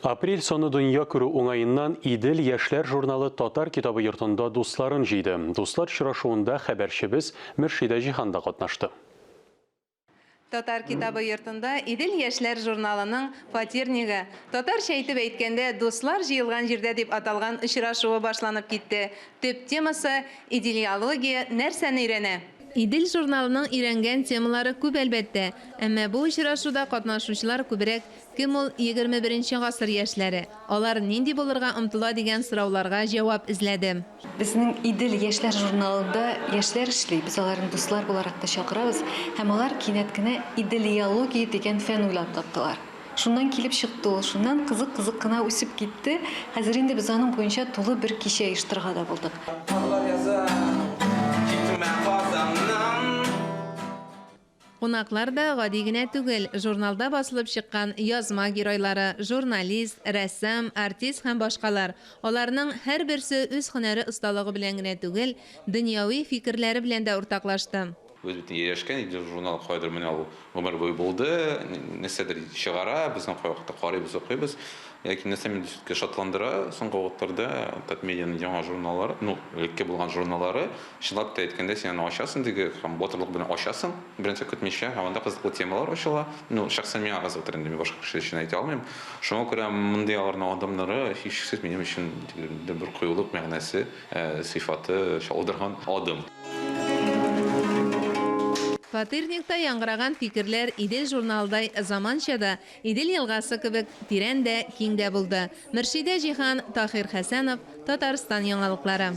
Апрель саны дөнья күрү уңаеннан Идел яшьләр журналы Татар китабы йортында дусларын җыйды. Дуслар очрашуында хәбәрчебез Мөршидә Җиһан да катнашты. Татар китабы йортында Идел яшьләр журналының фатирнигы, татарча итеп әйткәндә, дуслар җыелган җирдә дип аталган очрашуы башланып китте. Төп темасы, Иделиология нәрсәне өйрәнә? Идел журналының өйрәнгән темалары күп, әлбәттә. Әмма бу очрашуда катнашучылар күбрәк Кем ул 21 гасыр яшьләре? Алар нинди булырга омтыла дигән сорауларга җавап эзләде. Безнең Идел яшьләр журналында яшьләр эшли, без аларны дуслар буларак та чакырабыз, һәм алар кинәт кенә Иделиология дигән фән уйлап таптылар. Шуннан килеп чыкты ул, шуннан кызык-кызык кына үсеп китте. Хәзер инде без аның буенча тулы бер кичә оештырырга да булдык. Хатлар язам, китмә Казаннан. Кунаклар да гади генә түгел, журналда басылып чыккан язма геройлары, журналист, рәссам, артист һәм башкалар. Аларның һәрберсе үз һөнәре осталыгы белән генә түгел, дөньяви фикерләре белән дә уртаклашты. Без бит ияләшкән инде журнал кайдыр менә ул гомер буе булды, нәрсәдер чыгара, без аны кайвакытта карыйбыз, укыйбыз. Ләкин нәрсә мине все-таки шатландыра, соңгы вакытларда Татмедианың яңа журналлары, ну, элекке булган журналлары, чынлап та әйткәндә, син аны ачасың теге һәм батырлык белән ачасың, бернәрсә көтмичә, һәм анда кызыклы темалар ачыла. Ну, шәхсән миңа кызыктыр инде, мин башка кеше өчен әйтә алмыйм. Шуңа күрә мондый аларның адымнары, һичшиксез, минем өчен бер кыюлык мәгънәсе. Сыйфаты чагылдырган адым. Фатирникта яңгыраган фикерләр Идел журналыдай заманча да, Идел елгасы кебек тирән дә, киң дә булды. Мөршидә Җиһан, Таһир Хәсәнов, Татарстан яңалыклары.